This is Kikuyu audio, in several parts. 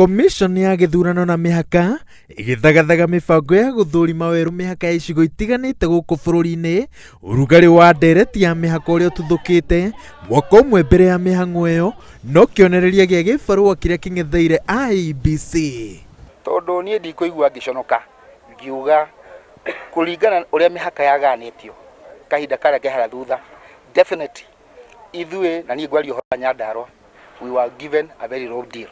Commission ya gĩthurano na mĩhaka ĩgĩthagathaga mĩbango ya gũthũrima werũ mĩhaka ya icigo itiganĩte gũkũ bũrũri-inĩ. Ũrugarĩ wa ndereti ya mĩhaka ũrĩa ũtuthũkĩte mwaka ũmwe mbere ya mĩhang'o ĩyo no kĩonereria gĩa gĩbarũa kĩrĩa kĩng'etheire IEBC. Tondũ niĩ ndikũigua ngĩconoka ngiuga kũringana ũrĩa mĩhaka yaganĩtio kahinda karĩa ke harĩa thutha, definitely ithuĩ na niĩ ngwaria ũhoro wa Nyandarua, we were given a very low deal.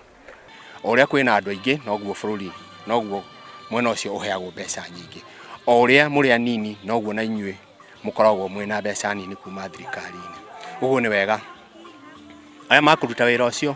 O ũrĩa kwĩna andũ aingĩ noguo bũrũri noguo mwena ũcio ũheagwo mbeca nyingĩ, o ũrĩa mũrĩ anini noguo na inyuĩ mũkoragwo mwĩna mbeca nini kuma thirikari-inĩ. Ũguo nĩ wega arĩa makũruta wĩra ũcio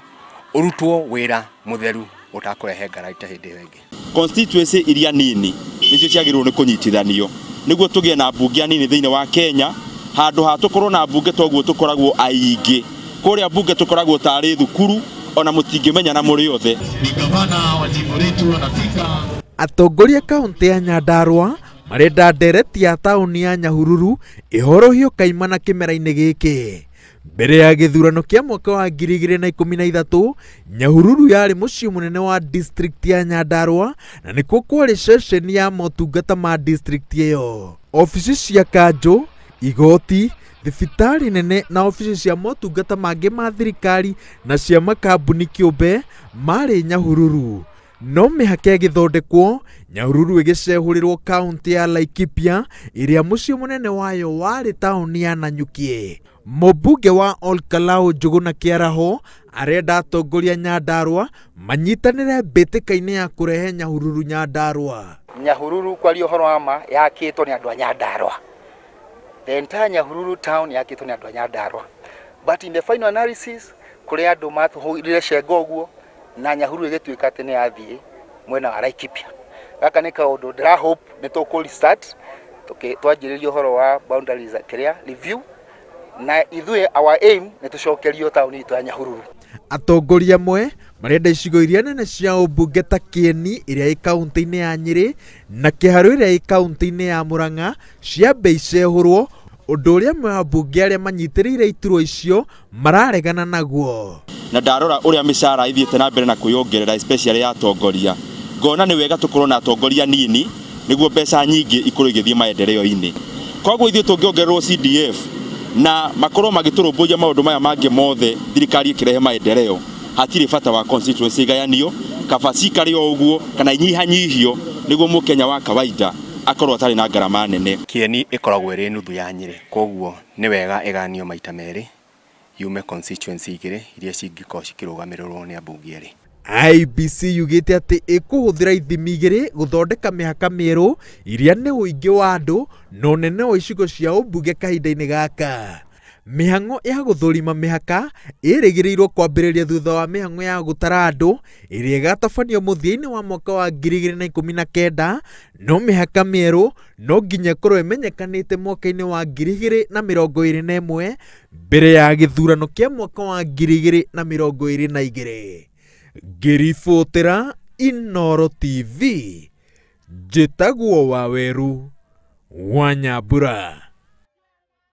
ũrutwo wĩra mũtheru ũtakũrehe ngaraita hĩndĩ ĩyo ĩngĩ. Constituency iria nini nĩcio ciagĩrĩirwo nĩ kũnyitithanio nĩguo tũgĩe na mbunge anini thĩinĩ wa Kenya, handũ ha tũkorwo na mbunge toguo tũkoragwo aingĩ kũrĩa mbunge tũkoragwo tarĩ thukuru ona mũtingĩmenyana mũrĩ othe. Ni gavana wa jimbo letu anafika. Atongoria kaunti ya Nyandarua marenda ndereti ya taũni ya Nyahururu ĩhorohio kaimana kĩmera-inĩ gĩkĩ. Mbere ya gĩthurano kĩa mwaka wa 2013, Nyahururu yarĩ mũciĩ mũnene wa district ya Nyandarua na nĩkuo kwarĩ ceceni ya motungata ma district ĩyo. Obici cia kanjũ, igoti, thibitarĩ nene na obici cia motungata mangĩ ma thirikari na cia makambuni kĩũmbe marĩ Nyahururu. No mĩhaka ĩgĩthondekwo, Nyahururu ĩgĩcehũrĩrwo kaunti ya Laikipia ĩrĩa mũciĩ mũnene wayo warĩ taũni ya Nanyuki. Mũmbunge wa Olkalau Njuguna Kĩaraho arenda atongoria Nyandarua manyitanĩre mbĩtĩka-inĩ ya kũrehe Nyahururu Nyandarua. Nyahururu kwaria ũhoro wa ma yakĩtwo nĩ andũ a Nyandarua. The entire Nyahururu town yakĩtwo nĩ andũ a Nyandarua. But in the final analysis kũrĩ andũ matũhũrire cengo ũguo na Nyahururu ĩgĩtuĩka atĩ nĩ yathiĩ mwena wa Laikipia. Gaka nĩ kaũndũ ndĩra hope nĩ tũkũ restart twanjĩrĩrie ũhoro wa boundaries kĩrĩa review na ithuĩ our aim nĩ tũcokerio taũni itũ ya Nyahururu. Atongoria amwe marenda icigo iria nene cia ũmbunge ta Kieni ĩrĩa ĩ kaunti-inĩ ya Nyĩrĩ na Kĩharũ ĩrĩa ĩ kaunti-inĩ ya Murang'a ciambe icehũrwo, ũndũ ũrĩa amwe ambunge arĩa manyitĩrĩire iturwa icio mararegana naguo. Na ndarora ũrĩa mĩcara ithiĩte na mbere na kwĩyongerera especially ya atongoria, ngona nĩ wega tũkorwo na atongoria nini nĩguo mbeca nyingĩ ikorwo igĩthiĩ maendeleo-inĩ. Koguo ithuĩ tũngĩongererwo CDF na makorwo magĩtũrũmbũiya maũndũ maya mangĩ mothe thirikari ĩkĩrehe maendeleo, hatirĩ bata wa constituency igayanio, kaba cikare o ũguo kana inyihanyihio nĩguo mũkenya wa kawaida akorwo atarĩ na ngarama nene. Kieni ĩkoragwo ĩrĩ nuthu ya Nyĩrĩ, koguo nĩ wega ĩganio maita merĩ yume constituency igĩrĩ iria cingĩkorwo cikĩrũgamĩrĩrwo nĩ ambunge erĩ. IEBC yugĩte atĩ ĩkũhũthĩra ithimi igĩrĩ gũthondeka mĩhaka mĩerũ iria nĩ ũingĩ wa andũ na ũnene wa icigo cia ũmbunge kahinda-inĩ gaka. Mĩhang'o ya gũthũrima mĩhaka ĩrĩgĩrĩirwo kwambĩrĩria thutha wa mĩhang'o ya gũtara andũ ĩrĩa ĩgatabanio mũthia-inĩ wa mwaka wa 2019, no mĩhaka mĩerũ no nginya ĩkorwo ĩmenyekanĩte mwaka-inĩ wa 2021 mbere ya gĩthurano kĩa mwaka wa 2022. Ngĩribotera Inooro TV, njĩtagwo Waweru wa Nyambura.